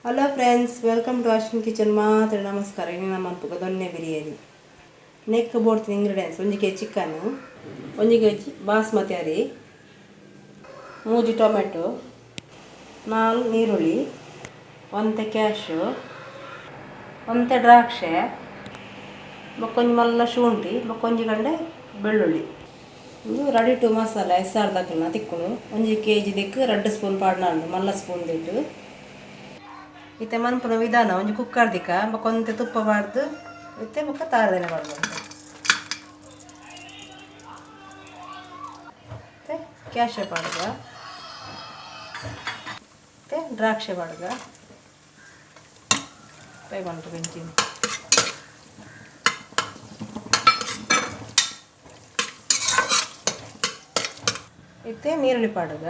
Hello friends, welcome to Ashwin kitchen. ಮಾತ್ರ ನಮಸ್ಕಾರ. ಇನ್ನು ನಮ್ಮ ಮನ್ಪುಗ ದೊನ್ನೆ ಬಿರಿಯಾನಿ. ನೆಕ್ ಬೋಡ್ತಿನ ingredients: 1 KG chicken, 1 KG basmati ಅರಿ, ಮೂಜಿ ಟೊಮೆಟೊ, ನಾಲ್ ನೀರುಳ್ಳಿ, ಒಂತೆ ಕ್ಯಾಶು, ಒಂತೆ ದ್ರಾಕ್ಷೆ, ಬೊಕ್ಕೊಂಜಿ ಮಲ್ಲ ಶುಂಠಿ, ಬೊಕ್ಕೊಂಜಿ ಗಂಡೆ ಬೆಳ್ಳುಳ್ಳಿ. ಉಂದು ರೆಡಿ ಟು ಮಸಾಲ ಎಸ್ ಆರ್ ದಕಲ್ನ ತಿಕ್ಕುನು. 1 ಕೆಜಿ ದೆಕ್ಕ್ 2 ಸ್ಪೂನ್ ಪಾಡ್ನ ಮಲ್ಲ ಸ್ಪೂನ್ ದಿಟ್ಟು. ಇತ್ತೆ ಮನ್ಪುನ ವಿಧಾನ: ಒಂಜಿ ಕುಕ್ಕರ್ ದಿಕ್ಕ, ಬೊಕ್ಕ ಒಂತೆ ತುಪ್ಪ ಪಾಡ್ದು, ಇತ್ತೆ ಬೊಕ್ಕ ತಾರದೆನೆ ಪಾಡ್ದು, ಮತ್ತೆ ಕ್ಯಾಶೆ ಪಾಡ್ಗ, ಮತ್ತೆ ದ್ರಾಕ್ಷಿ ಪಾಡ್ಗ. ಫ್ರೈ ಮನ್ಪು ಬೆಂಚಿನ. ಇತ್ತೆ ನೀರುಳ್ಳಿ ಪಾಡ್ಗ,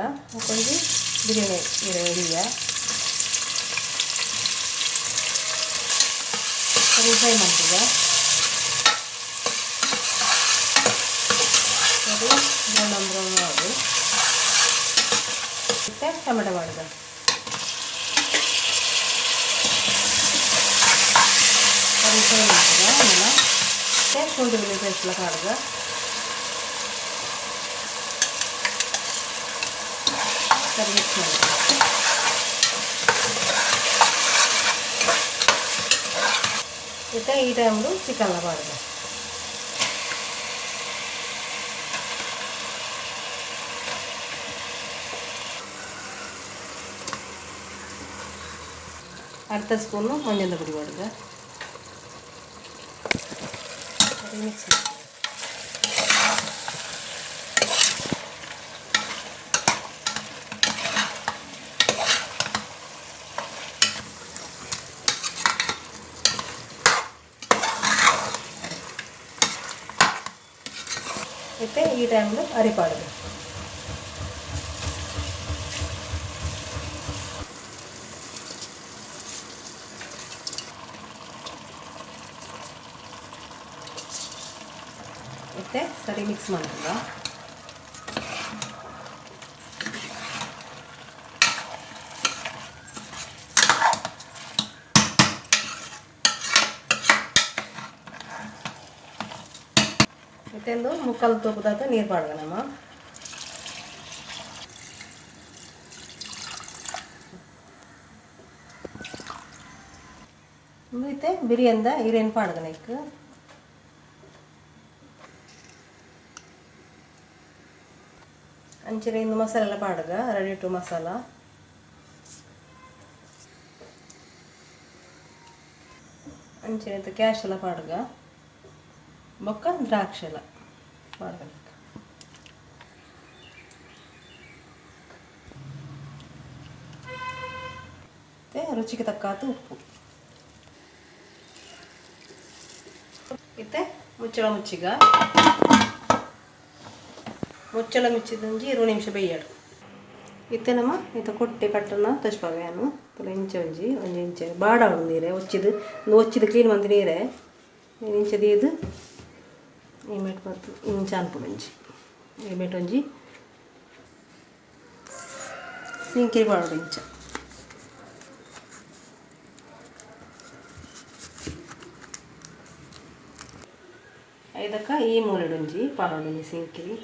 ಒಂಜಿ ಬಿರಿಯಾನಿ ಎರಿಯ ಸರಿ ಫ್ರೈ ಮನ್ಪುಗ. ಸರಿ ಬ್ರೌನ್ ಬ್ರೌನ್ ಆವೊಡು. ಇತ್ತೆ ಟೊಮೆಟೊ ಪಾಡ್ಗ. ಸರಿ ಫ್ರೈ ಮನ್ಪುಗ. ಆಮೇಲೆ ಮತ್ತೆ ಶುಂಠಿ ಬೆಳ್ಳುಳ್ಳಿ ಪೇಸ್ಟ್ ಎಲ್ಲ ಪಾಡ್ಗ. ಸರಿ ಮಿಕ್ಸ್ ಮಾಡಿ. ಇತ್ತೆ ಈ ಟೈಮ್ಡು ಚಿಕನ್ ಪಾಡ್ಗ. ಅರ್ಧ ಸ್ಪೂನು ಮಂಜದ ಪುಡಿ ಪಾಡ್ಗ. ಸರಿ ಮಿಕ್ಸ್ ಮಾಡಿ. ಇತ್ತೆ ಈ ಟೈಮ್ಡು ಅರಿ ಪಾಡ್ಗ. ಇತ್ತೆ ಸರಿ ಮಿಕ್ಸ್ ಮನ್ಪುಗ. ಇತ್ತೆ ಒಂದು ಮುಕ್ಕಾಲು ತೋಪುದಾತ ನೀರು ಪಾಡ್ಗ ನಮ್ಮ. ಉಂದು ಇತ್ತೆ ಬಿರಿಯಂದ ಇರೆನ್ ಪಾಡ್ಗ ನೆಕ್ಕ್. ಅಂಚನೆ ಇಂದು ಮಸಾಲೆ ಎಲ್ಲ ಪಾಡ್ಗ, ರೆಡಿ ಟು ಮಸಾಲ. ಅಂಚನೆ ಇತ್ತೆ ಕ್ಯಾಶ್ ಎಲ್ಲ ಪಾಡ್ಗ, ಬೊಕ್ಕ ದ್ರಾಕ್ಷಿ ಎಲ್ಲ ಪಾಡ್ಗ. ಮತ್ತೆ ರುಚಿಗೆ ತಕ್ಕಾತು ಉಪ್ಪು. ಇತ್ತೆ ಮುಚ್ಚಳ ಮುಚ್ಚಿಗ. ಮುಚ್ಚಳ ಮುಚ್ಚಿದಂಜಿ 20 ನಿಮಿಷ ಬೇಯಡು. ಇತ್ತೆ ನಮ್ಮ ಇತ್ತೆ ಕೊಟ್ಟೆ ಕಟ್ಟನ ತೋಜ್ಪಾವೆ ಯಾನು. ತೂಲ, ಇಂಚ ಒಂಜಿ ಒಂಜಿ ಇಂಚ ಬಾಡಾವೊಡು ನೀರೆ. ಒಚ್ಚಿದ್ ಉಂದು ಒಚ್ಚಿದ್ ಕ್ಲೀನ್ ಮಂತ್ ನೀರೆ. ಇಂಚ ದೀದ್ ಈ ಮೇಟ್ ಪತ್ತ್ ಇಂಚ ಅನ್ಪುಂಡು. ಒಂಜಿ ಈ ಮೇಟ್ ಒಂಜಿ ಸಿಂಕಿರಿ ಪಾಡೊಡು ಇಂಚ. ಐದಕ್ಕ ಈ ಮೂಲೆಡ್ ಒಂಜಿ ಪಾಡೊಡು ಒಂಜಿ ಸಿಂಕಿರಿ.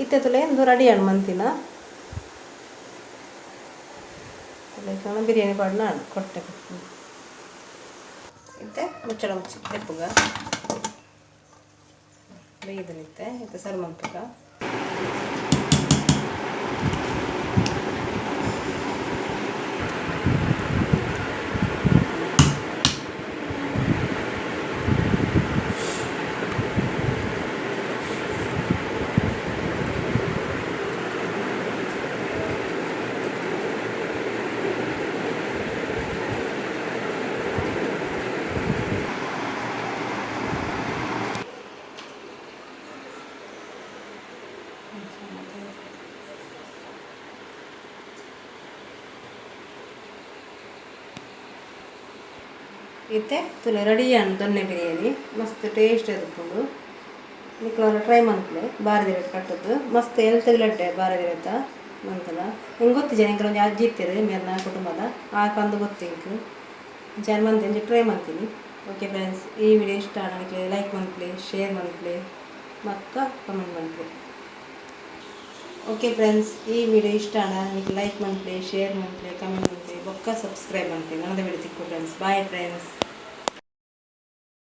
ಇತ್ತೆ ತುಲೆ ಇಂದು ರೆಡಿ ಆಂಡ್ ಮಂತಿನ. ತುಲೆ ಬಿರಿಯಾನಿ ಪಾಡ್ನ ಕೊಟ್ಟೆ. ಇತ್ತೆ ಮುಚ್ಚಳ ಮುಚ್ಚಿ ದೆಪ್ಪುಗ ಬೇಯ್ದನಿತ್ತೆ. ಇತ್ತೆ ಸರ್ವ್ ಮನ್ಪುಗ. ಇತ್ತೆ ತುಲೆ ರೆಡಿ ಆಂಡ್ ದೊನ್ನೆ ಬಿರಿಯಾನಿ. ಮಸ್ತ್ ಟೇಸ್ಟ್ ಇರ್ಪುಂಡು. ನಿಕ್ಲವರ ಟ್ರೈ ಮನ್ಪುಲೆ. ಬಾರಿ ದಿನಟ್ ಕಟ್ಟದ್ದು ಮಸ್ತ್ ಎಲ್ತ್ ಬಾರಿ ದಿನತ್ತ ಮಂತಲ. ನಿಂಗೆ ಗೊತ್ತಿಜ, ಎಂಕ್ಲ ಒಂಜಿ ಅಜ್ಜಿ ಇತ್ತೆರ್ ಮೇರ್ನ ಕುಟುಂಬದ ಆಕಂದು ಗೊತ್ತು ಎಂಕ್. ಜನ ಮಂತಿ ಒಂಜಿ ಟ್ರೈ ಮಾಡ್ತೀನಿ. ಓಕೆ ಫ್ರೆಂಡ್ಸ್, ಈ ವಿಡಿಯೋ ಇಷ್ಟ ಆಂಡ ಲೈಕ್ ಮನ್ಪುಲೆ, ಶೇರ್ ಮನ್ಪುಲೆ, ಮಕ್ಕ ಕಮೆಂಟ್ ಮನ್ಪುಲೆ. ಓಕೆ ಫ್ರೆಂಡ್ಸ್, ಈ ವಿಡಿಯೋ ಇಷ್ಟ ಆಂಡ ನಿಕ್ಲೆ ಲೈಕ್ ಮನ್ಪುಲೆ, ಶೇರ್ ಮನ್ಪುಲೆ, ಕಮೆಂಟ್ ಮನ್ಪುಲೆ, ಬೊಕ್ಕ ಸಬ್ಸ್ಕ್ರೈಬ್ ಮನ್ಪುಲೆ. ನನದ ವಿಡಿಯೋ ತಿಕ್ಕು ಫ್ರೆಂಡ್ಸ್. Bye friends.